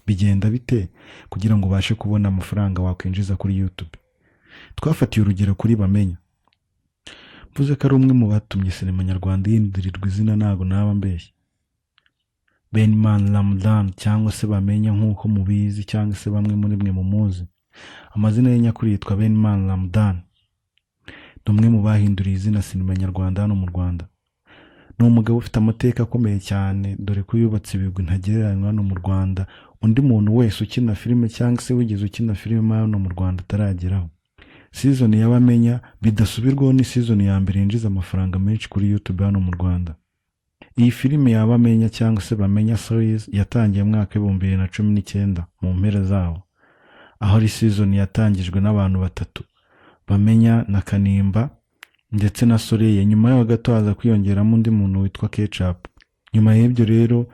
Bigenda bite kugira ngo ubashe kubona amafaranga wakwinjiza kuri YouTube? Twafatiye urugero kuri Bamenya. Mvuze ko ari umwe mu batumye sinema nyarwanda ihindurirwa izina, ntabwo naba mbeshye. Benimana Ramadhan cyangwa se Bamenya nk'uko mubizi cyangwa se bamwe muri mwe mumuzi, amazina ye nyakuri yitwa Benimana Ramadhan. Ni umwe mu bahinduriye izina sinema nyarwanda hano mu Rwanda. Ni umugabo ufite amateka akomeye cyane, dore ko yubatse ibigwi ntagereranywa hano mu Rwanda, undi muntu wese ukina filime cyangwa se wigeze ukina filime hano mu Rwanda atarageraho. Season ya Bamenya bidasubirwaho ni season ya mbere yinjiza amafaranga menshi kuri YouTube hano mu Rwanda. Iyi filime ya Bamenya cyangwa se Bamenya series yatangiye mu mwaka w'2019 mu mpera zawo, aho ari season yatangijwe n'abantu batatu, Bamenya na Kanimba ndetse na Soleil. Nyuma yaho gato haza kwiyongeramo undi muntu witwa Ketchup. Nyuma y'ibyo rero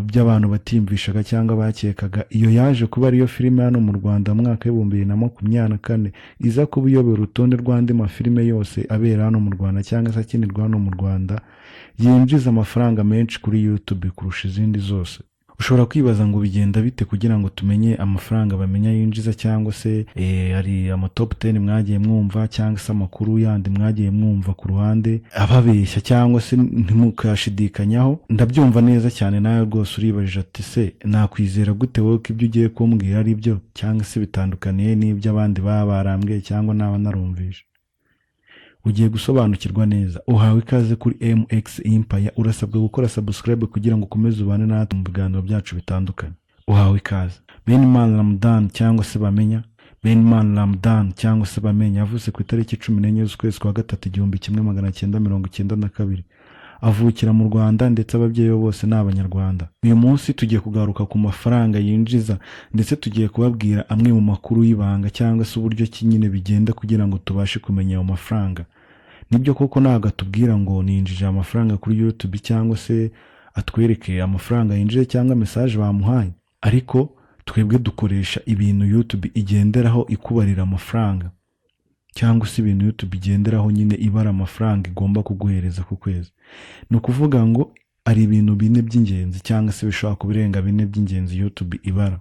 by'abantu batimvishaga cyangwa bakekaga, iyo yaje kuba ariyo filime hano mu Rwanda mu mwaka w'2024 iza kuba iyobora urutonde rw'andi mafilime yose abera hano mu Rwanda cyangwa se akinirwa hano mu Rwanda, yinjiza amafaranga menshi kuri YouTube kurusha izindi zose. Ushobora kwibaza ngo bigenda bite kugira ngo tumenye amafaranga Bamenya yinjiza, cyangwa se hari ama top 10 mwagiye mwumva cyangwa se amakuru yandi mwagiye mwumva ku ruhande ababeshya, cyangwa se ntimukashidikanyaho. Ndabyumva neza cyane, nawe rwose uribajije ati: "Se nakwizera gute wowe ko ibyo ugiye kumbwira ari byo, cyangwa se bitandukaniye n'ibyo abandi baba barambwiye cyangwa naba narumvishe?" Ugiye gusobanukirwa neza. Uhawe ikaze kuri MX Empire. Urasabwa gukora subscribe kugira ngo ukomeze ubane natwe mu biganiro byacu bitandukanye. Uhawe ikaze. Benimana Ramadhan cyangwa se Bamenya, Benimana Ramadhan cyangwa se Bamenya, yavutse ku itariki 14 z'ukwezi kwa gatatu 1992, avukira mu Rwanda, ndetse ababyeyi be bose ni Abanyarwanda. Uyu munsi tugiye kugaruka ku mafaranga yinjiza, ndetse tugiye kubabwira amwe mu makuru y'ibanga cyangwa se uburyo ki nyine bigenda kugira ngo tubashe kumenya ayo mafaranga. Nibyo koko ntabwo atubwira ngo ninjije amafaranga kuri YouTube, cyangwa se atwereke amafaranga yinjije cyangwa message bamuhaye, ariko twebwe dukoresha ibintu YouTube igenderaho ikubarira amafaranga, cyangwa se ibintu YouTube igenderaho nyine ibara amafaranga igomba kuguhereza ku kwezi. Ni ukuvuga ngo ari ibintu bine by'ingenzi, cyangwa se bishobora kuba birenga bine by'ingenzi YouTube ibara.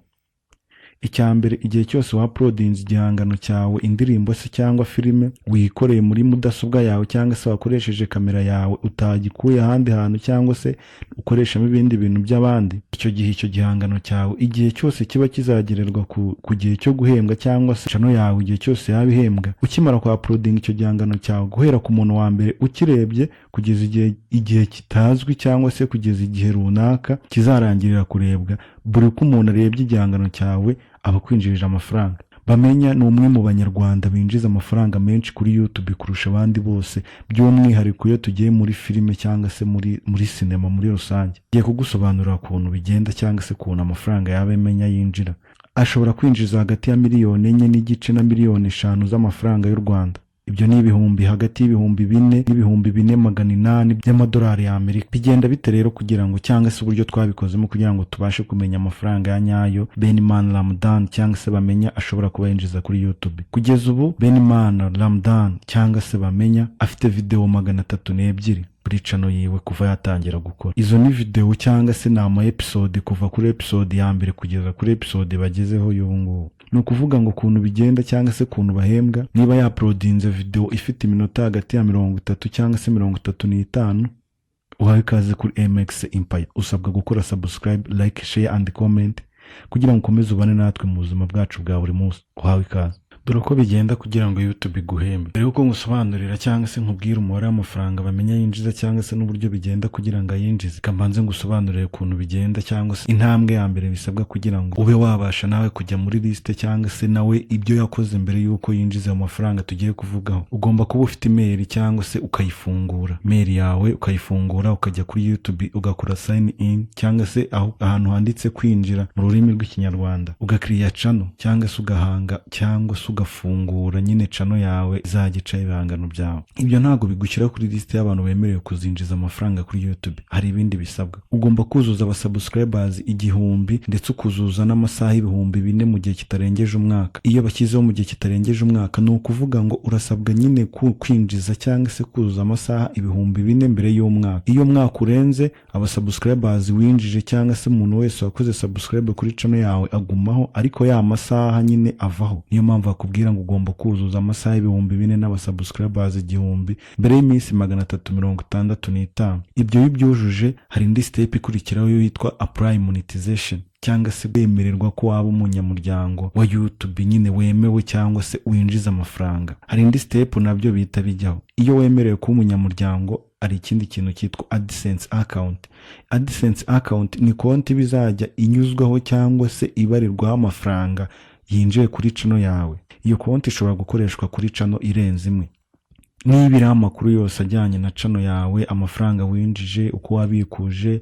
Icya mbere, igihe cyose wauploadinze igihangano cyawe, indirimbo se cyangwa filime, wikoreye muri mudasobwa yawe cyangwa se wakoresheje kamera yawe, utagikuye ahandi hantu cyangwa se ukoreshamo ibindi bintu by'abandi, icyo gihe icyo gihangano cyawe igihe cyose kiba kizagererwa ku gihe cyo guhembwa, cyangwa se channel yawe igihe cyose yaba ihembwa, ukimara kwa uploadinga icyo gihangano cyawe, guhera ku muntu wa mbere ukirebye kugeza igihe kitazwi cyangwa se kugeza igihe runaka kizarangirira kurebwa, buri uko umuntu arebye igihangano cyawe aba akwinjirije amafaranga. Bamenya ni umwe mu Banyarwanda binjiza amafaranga menshi kuri YouTube kurusha abandi bose, by'umwihariko iyo tugiye muri filime cyangwa se muri sinema muri rusange. Ngiye kugusobanurira ukuntu bigenda cyangwa se ukuntu amafaranga yaba Bamenya yinjira. Ashobora kwinjiza hagati ya miliyoni 4.5 na miliyoni 5 z'amafaranga y'u Rwanda. Ibyo ni ibihumbi hagati y'ibihumbi 4 n'ibihumbi 4,800 by'amadolari y'Amerika. Bigenda bite rero kugira ngo, cyangwa se uburyo twabikozemo kugira ngo tubashe kumenya amafaranga ya nyayo Benimana Ramadhan cyangwa se Bamenya ashobora kuba yinjiza kuri YouTube? Kugeza ubu Benimana Ramadhan cyangwa se Bamenya afite videwo 302 kuri channel yiwe kuva yatangira gukora. Izo ni videwo cyangwa se ni ama episode, kuva kuri episode ya mbere kugeza kuri episode bagezeho y'ubu ngubu. Ni ukuvuga ngo ukuntu bigenda cyangwa se ukuntu bahembwa, niba yauploadinze videwo ifite iminota hagati ya 30 cyangwa se 35. Uhawe ikaze kuri MX Empire. Usabwa gukora subscribe, like, share and comment kugira ngo ukomeze ubane natwe mu buzima bwacu bwa buri munsi. Uhawe ikaze. Dore uko bigenda kugira ngo YouTube iguhembe. Mbere yuko ngusobanurira cyangwa se nkubwire umubare w'amafaranga Bamenya yinjiza cyangwa se n'uburyo bigenda kugira ngo ayinjize, reka mbanze ngusobanurire ukuntu bigenda cyangwa se intambwe ya mbere bisabwa kugira ngo ube wabasha nawe kujya muri lisite, cyangwa se nawe ibyo yakoze mbere y'uko yinjiza ayo mafaranga tugiye kuvugaho. Ugomba kuba ufite email cyangwa se ukayifungura, mail yawe ukayifungura, ukajya kuri YouTube, ugakora sign in, cyangwa se aho ahantu handitse kwinjira mu rurimi rw'Ikinyarwanda, ugacreate channel cyangwa se ugahanga cyangwa se ugafungura nyine channel yawe izajya icaho ibihangano byawe. Ibyo ntabwo bigushyira kuri lisite y'abantu bemerewe kuzinjiza amafaranga kuri YouTube. Hari ibindi bisabwa: ugomba kuzuza abasubscribers 1000, ndetse ukuzuza n'amasaha 4000 mu gihe kitarengeje umwaka. Iyo bashyizeho mu gihe kitarengeje umwaka, ni ukuvuga ngo urasabwa nyine kwinjiza cyangwa se kuzuza amasaha 4000 mbere y'umwaka. Iyo umwaka urenze, abasubscribers winjije cyangwa se umuntu wese wakoze subscribe kuri channel yawe agumaho, ariko ya masaha nyine avaho. Niyo mpamvu bakubwira ngo ugomba kuzuza amasaha 4000 n'abasubscribers 1000 mbere y'iminsi 365. Ibyo iyo ubyujuje, hari indi step ikurikiraho yitwa apply monetization, cyangwa se wemererwa ko waba umunyamuryango wa YouTube nyine wemewe cyangwa se winjiza amafaranga. Hari indi step nabyo bihita bijyaho. Iyo wemerewe kuba umunyamuryango, hari ikindi kintu cyitwa AdSense account. AdSense account ni konti bizajya inyuzwaho cyangwa se ibarirwaho amafaranga yinjiye kuri channel yawe. Iyo konti ishobora gukoreshwa kuri channel irenze imwe. Niba iriho amakuru yose ajyanye na channel yawe, amafaranga winjije, uko wabikuje,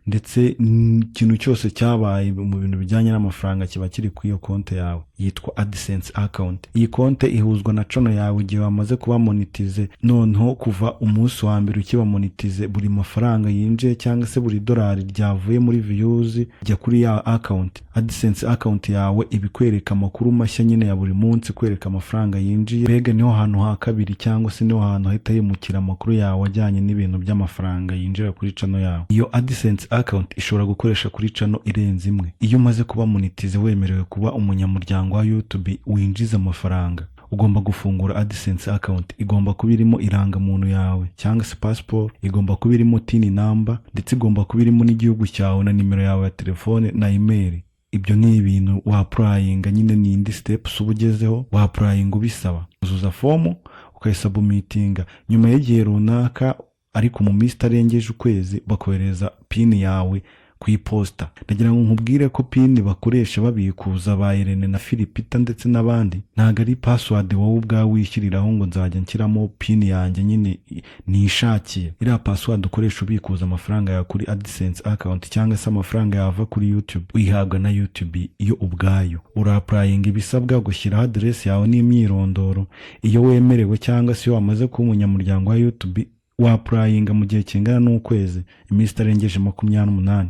ndetse ikintu cyose cyabaye mu bintu bijyanye n'amafaranga kiba kiri kuri iyo konti yawe yitwa AdSense account. Iyi konti ihuzwa na channel yawe igihe wamaze kuba monetize. Noneho kuva umunsi wa mbere ukiba monetize, buri mafaranga yinjiye cyangwa se buri dolari ryavuye muri views jya kuri ya account. AdSense account yawe ibikwereka amakuru mashya nyine ya buri munsi, kwereka amafaranga yinjiye. Mbega niho hantu ha kabiri cyangwa se niho hantu hahita himukira amakuru yawe ajyanye n'ibintu by'amafaranga yinjira kuri channel yawe. Iyo AdSense account ishobora gukoresha kuri channel irenze imwe. Iyo umaze kuba monetize, wemerewe kuba umunyamuryango wa YouTube winjiza amafaranga, ugomba gufungura AdSense account. Igomba kuba irimo irangamuntu yawe cyangwa se passport, igomba kuba irimo TIN number, ndetse igomba kuba irimo n'igihugu cyawe na nimero yawe ya telefone na email. Ibyo ni ibintu waapplyinga nyine, ni indi steps uba ugezeho, waapplyinga ubisaba, uzuza fomu ukayisubmittinga. Nyuma y'igihe runaka, ariko mu minsi itarengeje ukwezi, bakohereza PIN yawe ku iposita. Ndagira ngo nkubwire ko PIN bakoresha babikuza ba Irene na Philipita ndetse n'abandi ntabwo ari password wowe ubwawe wishyiriraho ngo nzajya nshyiramo PIN yanjye nyine nishakiye. Iriya password ukoresha ubikuza amafaranga yawe kuri AdSense account cyangwa se amafaranga yava kuri YouTube, uyihabwa na YouTube yo ubwayo. Uraapplyinga ibisabwa, gushyiraho aderesi yawe n'imyirondoro. Iyo wemerewe cyangwa se iyo wamaze kuba umunyamuryango wa YouTube, waapplyinga mu gihe kingana n'ukwezi, iminsi itarengeje 28.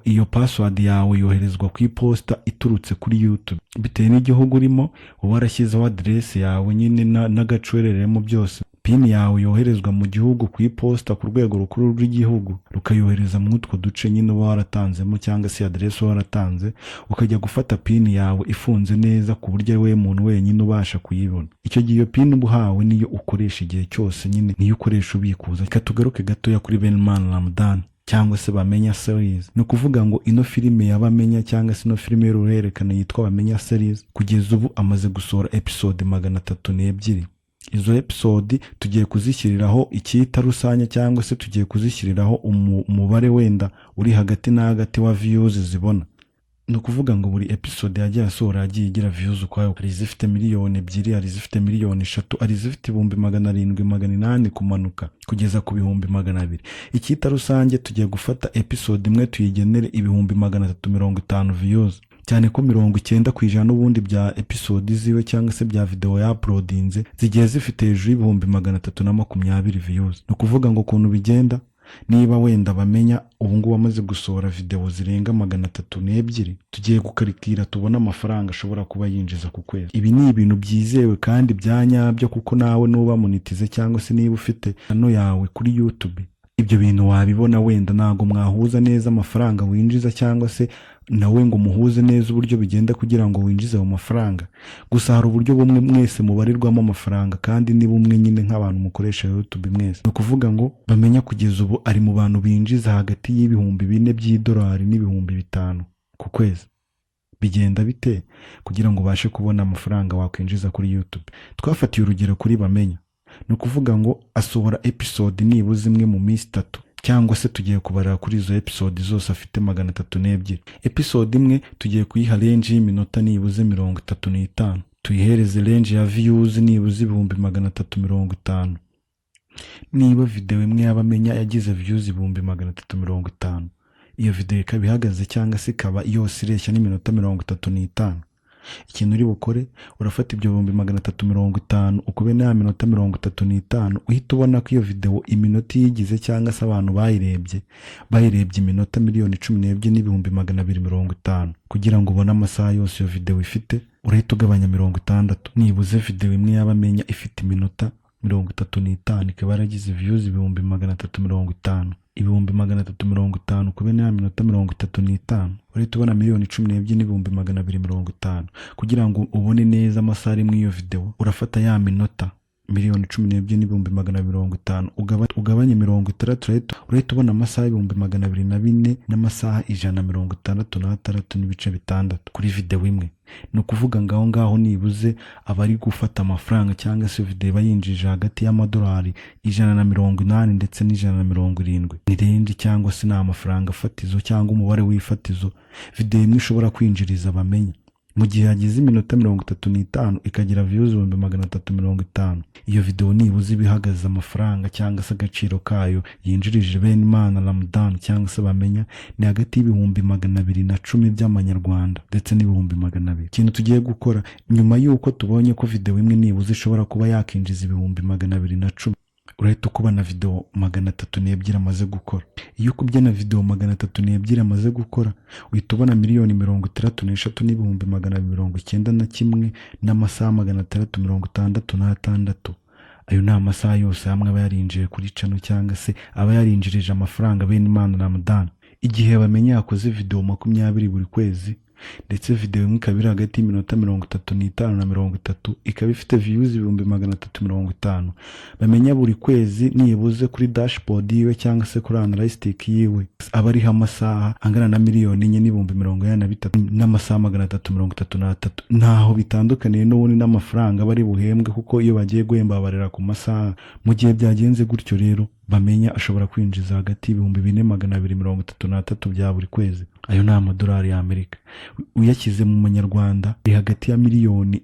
Iyo password yawe yoherezwa ku iposita iturutse kuri YouTube. Bitewe n'igihugu urimo, uba warashyizeho aderesi yawe nyine n'agace uherereyemo byose. PIN yawe yoherezwa mu gihugu ku iposita, ku rwego rukuru rw'igihugu rukayohereza muri utwo duce nyine uba waratanzemo cyangwa se aderesi uba waratanze, ukajya gufata PIN yawe ifunze neza ku buryo ari wowe muntu wenyine ubasha kuyibona. Icyo gihe iyo PIN uba uhawe niyo ukoresha igihe cyose nyine, niyo ukoresha ubikuza. Reka tugaruke gatoya kuri Benimana Ramadhan cyangwa se Bamenya series. Ni ukuvuga ngo ino filime ya Bamenya cyangwa se ino filime y'uruhererekane yitwa Bamenya series, kugeza ubu amaze gusohora episode 302. Izo episode tugiye kuzishyiriraho icyita rusange cyangwa se tugiye kuzishyiriraho umubare wenda uri hagati na hagati wa views zibona. Ni ukuvuga ngo buri episode yagiye asohora yagiye igira views ukwayo. Hari izifite miliyoni 2, hari izifite miliyoni 3, hari izifite 700,000, 800,000 kumanuka kugeza ku 200,000. Icyita rusange, tugiye gufata episode imwe tuyigenere 350,000 views, cyane ko 90% n'ubundi bya episode ziwe cyangwa se bya video yauploadinze zigiye zifite hejuru y'320,000 views. Ni ukuvuga ngo ukuntu bigenda, niba wenda Bamenya ubu ngubu amaze gusohora video zirenga 302, tugiye gukarikira tubone amafaranga ashobora kuba yinjiza ku kwezi. Ibi ni ibintu byizewe kandi bya nyabyo, kuko nawe nuba monetize cyangwa se niba ufite channel yawe kuri YouTube, ibyo bintu wabibona. Wenda ntabwo mwahuza neza amafaranga winjiza cyangwa se nawe ngo muhuze neza uburyo bigenda kugira ngo winjize ayo mafaranga. Gusa hari uburyo bumwe mwese mubarirwamo amafaranga, kandi ni bumwe nyine nk'abantu mukoresha YouTube mwese. Ni ukuvuga ngo Bamenya kugeza ubu ari mu bantu binjiza hagati y'4000 by'idolari n'5000 ku kwezi. Bigenda bite kugira ngo ubashe kubona amafaranga wakwinjiza kuri YouTube? Twafatiye urugero kuri Bamenya. Ni ukuvuga ngo asohora episode nibuze imwe mu minsi 3, cyangwa se tugiye kubarira kuri izo episode zose afite 302. Episode imwe tugiye kuyiha range y'iminota nibuze 35, tuyihereze range ya views nibuze 350,000. Niba video imwe y'Abamenya yagize views 350,000, iyo video ikaba ihagaze cyangwa se ikaba yose ireshya n'iminota 35. Ikintu uri bukore, urafata ibyo 350,000 ukube na minota 35, uhita ubona ko iyo videwo iminota iyigize cyangwa se abantu bayirebye iminota 12,250,000. Kugira ngo ubone amasaha yose iyo videwo ifite, urahita ugabanya 60. Nibuze videwo imwe y'Abamenya ifite iminota 35 ikaba yaragize views 350,000. 350,000 kube na minota 35, urahita ubona 12,250,000. Kugira ngo ubone neza amasaha ari muri iyo videwo, urafata ya minota 12,250,000 ugabanye 60, urahita ubona amasaha 204,000 n'amasaha 166.6 kuri videwo imwe. Ni ukuvuga ngo aho ngaho nibuze aba ari gufata amafaranga cyangwa se videwo iba yinjije hagati y'amadolari 180 ndetse n'170. Ni range cyangwa se ni amafaranga fatizo cyangwa umubare w'ifatizo videwo imwe ishobora kwinjiriza Bamenya. Mu gihe yagize iminota 35 ikagira views 350,000, iyo videwo nibuze iba ihagaze amafaranga cyangwa se agaciro kayo yinjirije Benimana Ramadhan cyangwa se Bamenya ni hagati y'210,000 by'amanyarwanda ndetse n'200,000. Ikintu tugiye gukora nyuma y'uko tubonye ko videwo imwe nibuze ishobora kuba yakinjiza 210,000, urahita ukuba na videwo 302 amaze gukora. Iyo ukubye na videwo 302 amaze gukora, uhita ubona 63,291,000 n'amasaha 666. Ayo ni amasaha yose hamwe aba yarinjiye kuri channel cyangwa se aba yarinjirije amafaranga Benimana Ramadhan. Igihe Bamenya yakoze videwo 20 buri kwezi, ndetse videwo imwe ikaba iri hagati y'iminota 35 na 30, ikaba ifite views 350,000, Bamenya buri kwezi nibuze kuri dashboard yiwe cyangwa se kuri analytic yiwe aba ariho amasaha angana na 4,083,000 n'amasaha 333. Ntaho bitandukaniye n'ubundi n'amafaranga bari buhembwe, kuko iyo bagiye guhemba babarira ku masaha. Mu gihe byagenze gutyo rero, Bamenya ashobora kwinjiza hagati y'4,233 bya buri kwezi. Ayo ni amadolari y'Amerika. Uyashyize mu manyarwanda ari hagati ya 4.5 miliyoni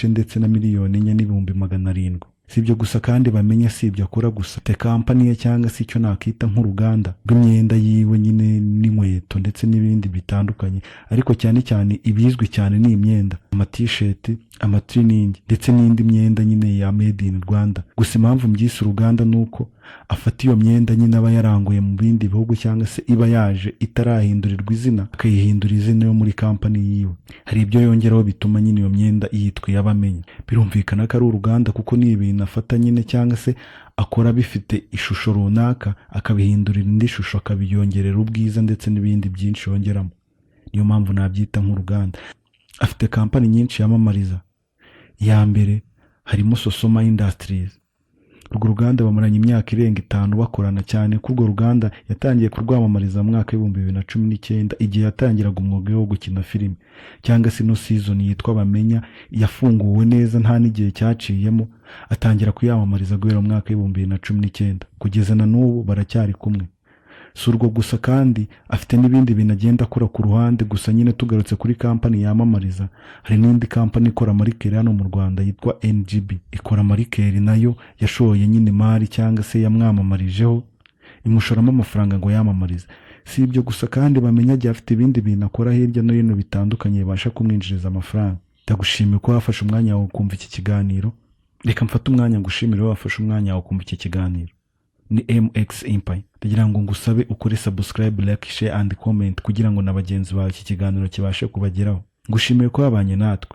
ndetse na 4,700,000. Si ibyo gusa kandi, Bamenya si ibyo akora gusa. Te company ye cyangwa se icyo nakita nk'uruganda rw'imyenda yiwe nyine n'inkweto ndetse n'ibindi bitandukanye, ariko cyane cyane ibizwi cyane ni imyenda, amatisheti, amatiriningi ndetse n'indi myenda nyine ya made in Rwanda. Gusa impamvu mbyise uruganda ni uko afata iyo myenda nyine aba yaranguye mu bindi bihugu cyangwa se iba yaje itarahindurirwa izina, akayihindura izina yo muri company yiwe. Hari ibyo yongeraho bituma nyine iyo myenda yitwa iy'Abamenya. Birumvikana ko ari uruganda, kuko ni ibintu afata nyine cyangwa se akora bifite ishusho runaka, akabihindurira indi shusho, akabiyongerera ubwiza ndetse n'ibindi byinshi yongeramo. Niyo mpamvu nabyita nk'uruganda. Afite company nyinshi yamamariza. Iya mbere harimo Sosoma Industries. Urwo ruganda bamaranye imyaka irenga 5 bakorana, cyane ko urwo ruganda yatangiye kurwamamariza mu mwaka w'2019, igihe yatangiraga umwuga wo gukina filime cyangwa se ino season yitwa Bamenya yafunguwe neza. Nta n'igihe cyaciyemo atangira kuyamamariza, guhera mu mwaka w'2019 kugeza na n'ubu baracyari kumwe. Si urwo gusa kandi, afite n'ibindi bintu agenda akora ku ruhande. Gusa nyine tugarutse kuri company yamamariza, hari n'indi company ikora amarikeri hano mu Rwanda yitwa NGB, ikora amarikeri. Nayo yashoye nyine imari cyangwa se yamwamamarijeho, imushoramo amafaranga ngo yamamarize. Si ibyo gusa kandi, Bamenya agiye afite ibindi bintu akora hirya no hino bitandukanye bibasha kumwinjiriza amafaranga. Ndagushimiye ko wafashe umwanya wawe kumva iki kiganiro. Reka mfate umwanya ngushimire wowe wafashe umwanya wawe kumva iki kiganiro. Ni MX Empire. Ndagira ngo ngusabe ukore subscribe, like, share and comment kugira ngo na bagenzi bawe iki kiganiro kibashe kubageraho. Ngushimiye ko wabanye natwe.